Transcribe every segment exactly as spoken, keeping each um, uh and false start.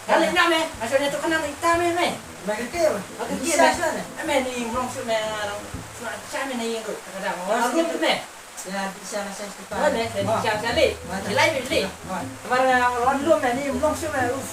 Kali na me, asal ni tu kena kita me me. Bagi ke? Bagi ke me. Bisa sana. Me ni mrong su me, su cha me ni yang tu. Kadang orang tu me. Ya, bisa lah saya sekitar. Mana? Saya bisa sekali. Mana? Silai me beli. Mana? Kemarin orang lu me ni mrong su me, us.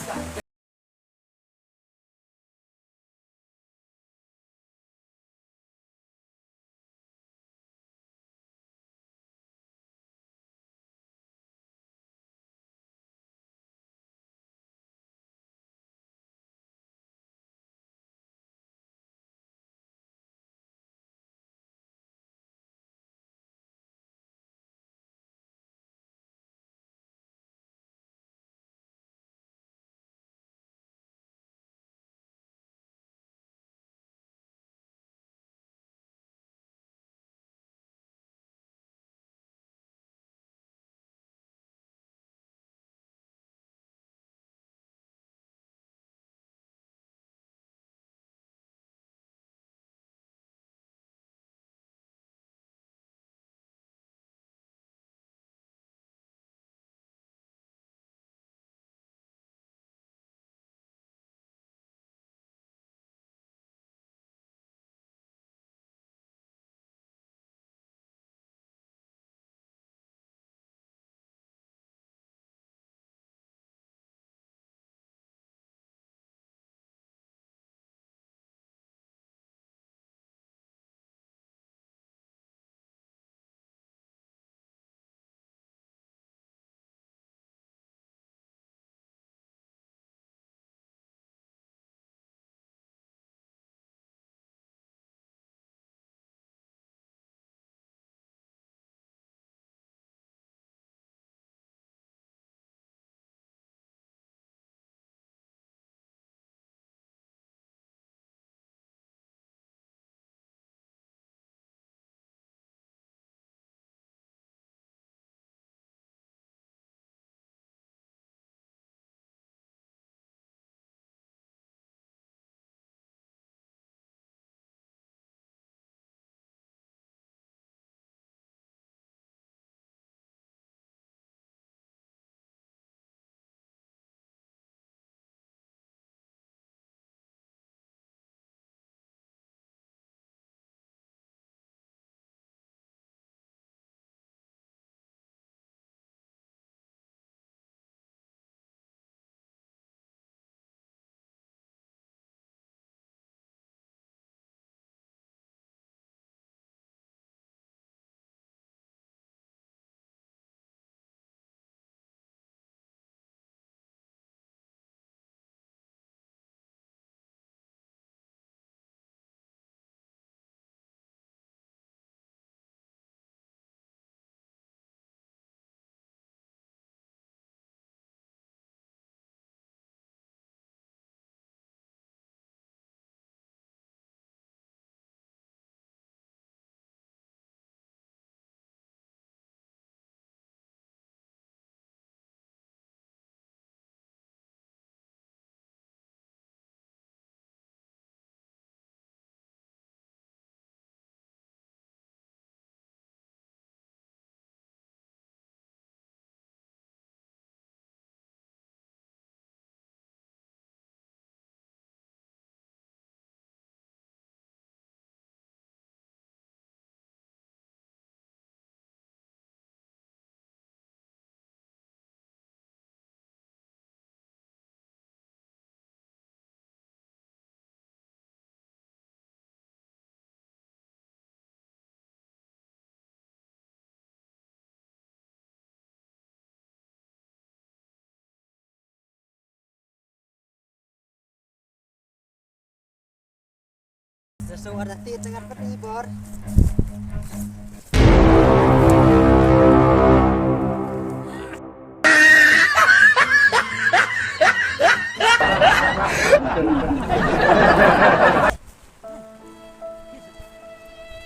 Sa shu ar da tied tang ar pat i bor.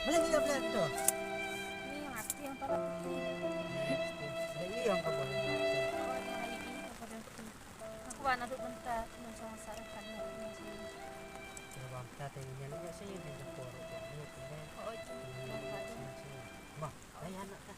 Mana ni ka blek to? Ni yang aku yang parah. Ada i yang ka boleh. Aku anak tu bentar, aku nak sama sarah kan. Kira bang ta te nyan ïa sha ïing ka japor ruh ïa kine. Oh, itu. Ïa sha ïing. Bah, ai anak ta.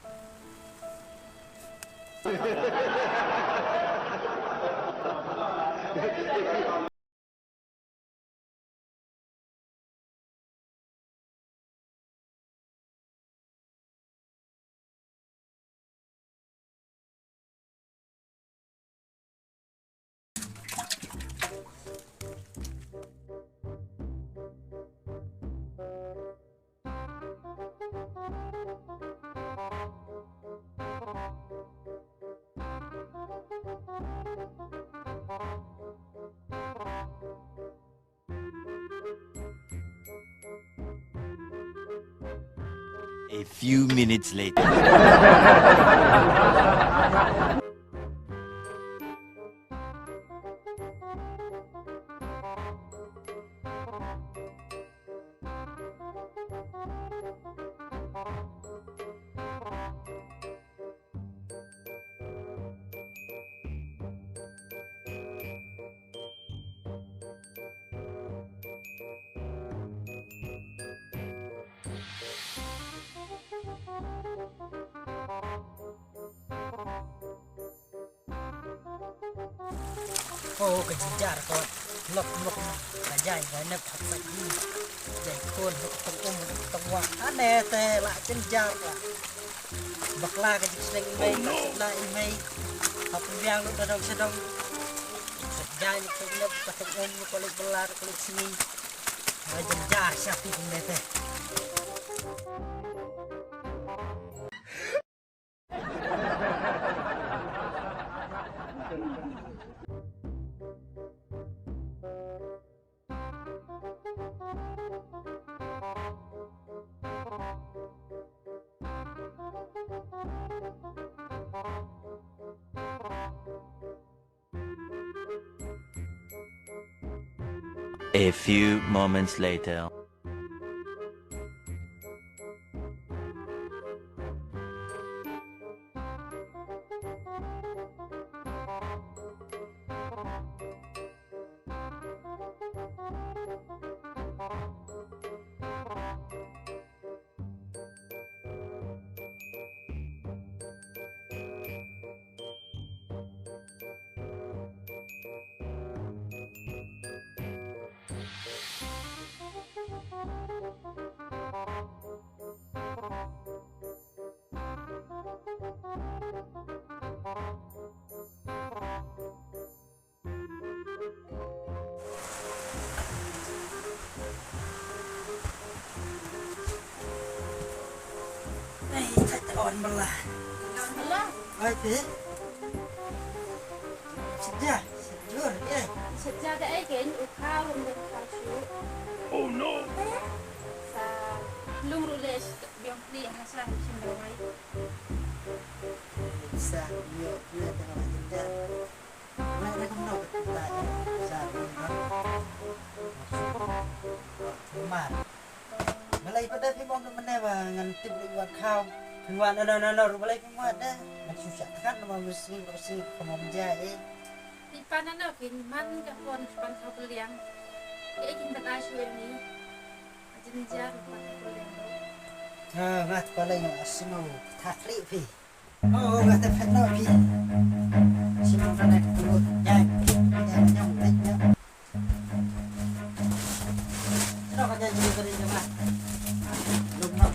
A few minutes later. Ko ka jynjar ko. Lok lok. Ka jai ka nep hap ka ji. Jai kon hap tong um hap tong wah. Ane te la jynjar la. Bakla ka jik seng i mei, la i mei. Hap biang lut da dong sha dong. Jai lut ka nep ka tong um ko lek bela ko lek sini. La jynjar sha ti kumne te. A few moments later. Ai, thait on bala. On bala. Ai, te. Sejak, sejur, eh. Sejak da ai ken ukau rum dan kasu. Oh no. Sa lung rules biang pli hasa shin dawai. Sa nyo na tengah jendela. Mar. Balei pat da phi ong mynne ba ngan tip ruh wat khaw. Phi wan ano ano ano ruh balei phi wan da. Ngan shu shah tkat namar mynsiem ruh si kumba mynjai eh. Phi pan ano phi man ka pon pan khaw peliang. Ki eh kin ban ai shu ïa ni. Jynjar ruh pan khaw peliang ruh. Ah, ngat balei ngan asno. Thak ri phi. Oh, nga te phet no phi. Simon ka nek tu. Ya, ya, nyong, ya, ya. Sino ka jai jai jai jai. Lum no.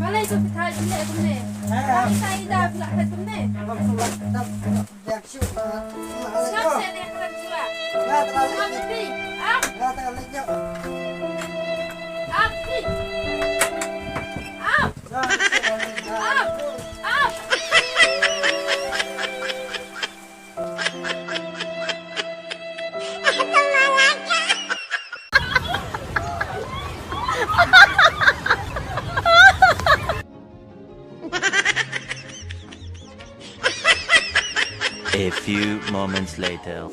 Balei tu phi thai jile kumne. Ha, ha. Kita ida phi la phet kumne. Lum tu la, lum, lum. Yak shu, uh, la, la, siap yo. Sene kan sura. Nga ta la. Ap pi. Ap. Nga ta la yo. Ap pi. Ap. Ap. Ap. A few moments later.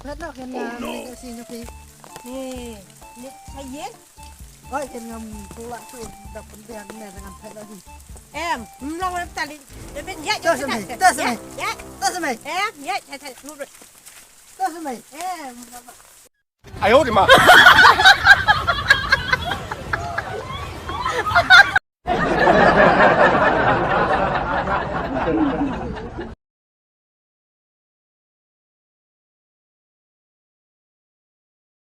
Phet noh ken nga, ni ka si na phi. Ni, ni, sa yen? Oi, ken ngam tulak tu, da pynbiang ne, da ngam phet noh hi. Em, mlong em tali. Da ben ya, ya, ya, ya, ya. Em, ya, ya, ya, ya. 哎呦我的妈！